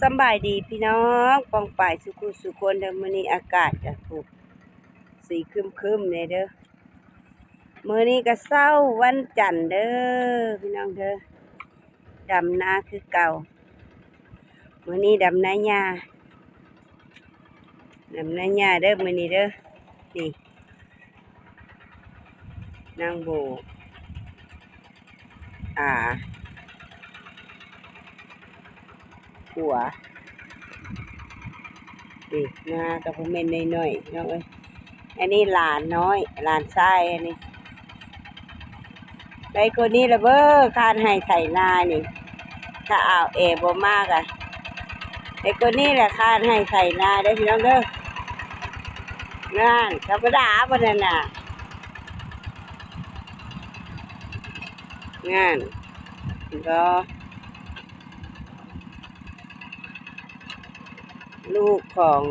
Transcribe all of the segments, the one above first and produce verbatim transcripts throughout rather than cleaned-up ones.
สำบายดีพี่น้อง ป้องปายสุขุสุคนเด้อ มื้อนี้อากาศก็ สีครึ้มๆ แหน่เด้อ มื้อนี้ก็เช้าวันจันทร์เด้อ พี่น้องเด้อ ดำนาคือเก่า มื้อนี้ดำนาหญ้า ดำนาหญ้าเด้อ มื้อนี้เด้อ นี่ นางโบ อา ผัว นี่ นาก็บ่แม่นน้อยๆ พี่น้องเอ้ย อันนี้หลานน้อย หลานชายอันนี้ ได้คนนี้ละเบ้อ คานไฮ่ไถนานี่ ถ้าอ้าวแอบ่มาก็ ได้คนนี้แหละ คานไฮ่ไถนาเด้อพี่น้องเด้อ นั่น ธรรมดาบ่นั่นน่ะ นั่น ก็ ลูกของ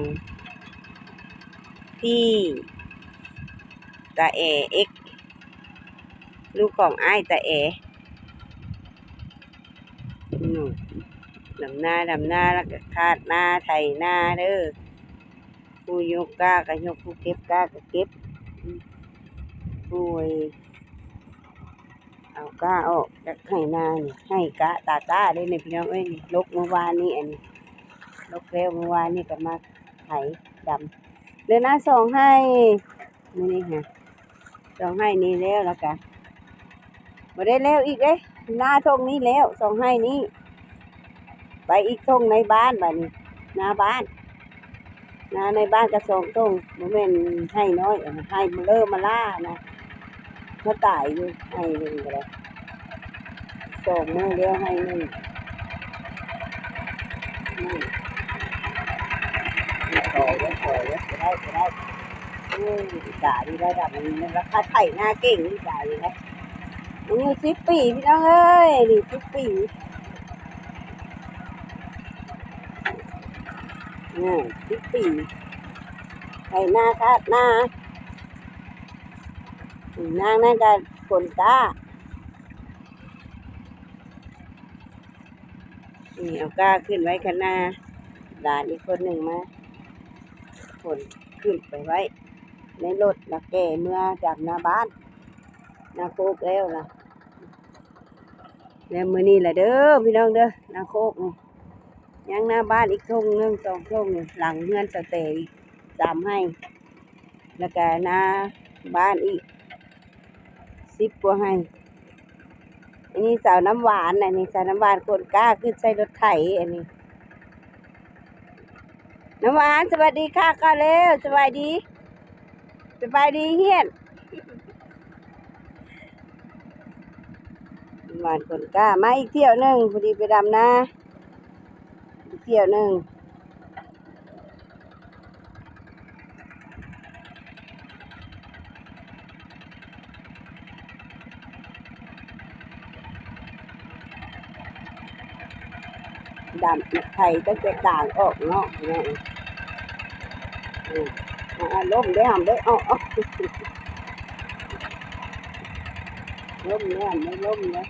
พี่ตาแอ เอ็ก ลูกของอ้ายตาแอ อืม ดำนา ดำนา แล้วก็คาดนา ไถนาเด้อ ผู้ยกกล้าก็ยก ผู้เก็บกล้าก็เก็บ อืม ผู้เอากล้าออกจากไฮ่นานี่ ไฮ่กะตากล้าเด้นี่พี่น้องเอ้ย นี่ ลกเมื่อวานนี้ อันนี้ ลกแล้วเมื่อวานนี้ก็มาไถดำ เหลือนาสองไฮ่ มื้อนี้ฮะ สองไฮ่นี้แล้ว แล้วก็บ่ได้แล้วอีกเด้ นาท่งนี้แล้ว สองไฮ่นี้ ไปอีกท่งในบ้านบัดนี้ นาบ้าน นาในบ้านก็สองท่ง บ่แม่นไฮ่น้อย อันนั้นไฮ่เบลอมาล่านะ มาตายอยู่ไฮ่หนึ่งก็ได้ สองมื้อแล้วไฮ่หนึ่ง อืม ถอยแล้ว ถอยแล้ว บ่ได้ บ่ได้ อืม อีตานี่ระดับนี้มันราคาไถนาเก่ง อีตานี่นะ อายุสิบปีพี่น้องเอ้ย นี่สิบปี อืม สิบปี ไถนาคาดนา นางนั่นก็ขนกล้า นี่เอากล้าขึ้นไว้ข้างหน้า หลานอีกคนหนึ่งมา ขนขึ้นไปไว้ในรถ แล้วแก่เมือจากนาบ้าน นาโคกแล้วล่ะ แล้วมื้อนี้ล่ะเด้อพี่น้องเด้อ นาโคกนี่ ยังนาบ้านอีกท่งหนึ่งสองท่งนี่ หลังเฮือนสะเตอีกสามไฮ่ แล้วก็นาบ้านอีกสิบกว่าไฮ่ อันนี้สาวน้ำหวาน อันนี้สาวน้ำหวานขนกล้าขึ้นใส่รถไถ อันนี้ น้ำหวาน สวัสดีค่ะก่อนเร็ว สบายดี สบายดีเฮียน น้ำหวานขนกล้า มาอีกเที่ยวหนึ่ง พอดีไปดำนา อีกเที่ยวหนึ่ง ดำไถตั้งแต่กลางออกเนาะ พี่น้อง อืม อ่า ล้มได้หำได้ออก ล้มได้หำได้ล้มเลย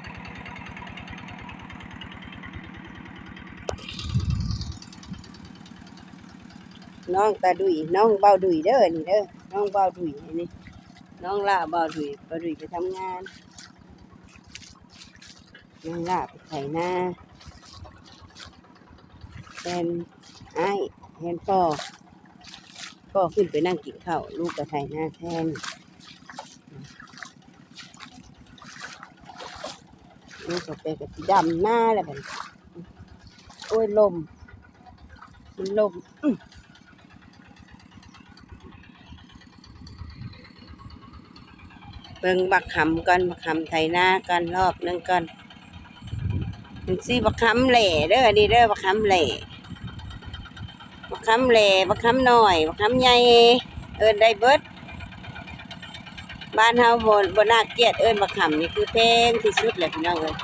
น้องตาดุย น้องเบาดุยเด้อ นี่เด้อ น้องเบาดุย อันนี้ น้องล่าเบาดุย เบาดุยไปทำงาน น้องล่าไปไถนา แทนอ้าย แทนพ่อ พ่อขึ้นไปนั่งกินข้าว ลูกก็ไถนาแทน ลูกก็ไปกับสีดำหน้าแล้วบัดนี้ โอ้ย ลม มันลม อื้อ เบิ่งบักหำก่อน บักหำไถนาก่อน รอบหนึ่งก่อน มันสิบักหำแหล่เด้อ อันนี้เด้อ บักหำแหล่ บักหำแหล่ บักหำน้อย บักหำใหญ่ เอิ้นได้เบิด บ้านเฮาบ่ บ่น่าเกลียด เอิ้นบักหำนี่คือแพงที่สุดแหละพี่น้องเอ้ย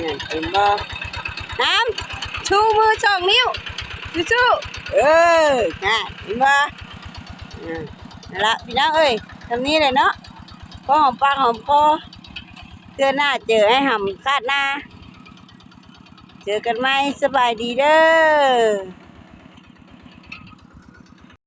นั่น เห็นบ่ หำ ชูมือสองนิ้ว สู้ๆ เออ น่ะ เห็นบ่ อ่า นั่นละพี่น้องเอ้ย ส่ำนี้แหละเนาะ พอหอมปากหอมคอ เทื่อหน้าเจอไอ้หำคาดหน้า เจอกันใหม่ สบายดีเด้อ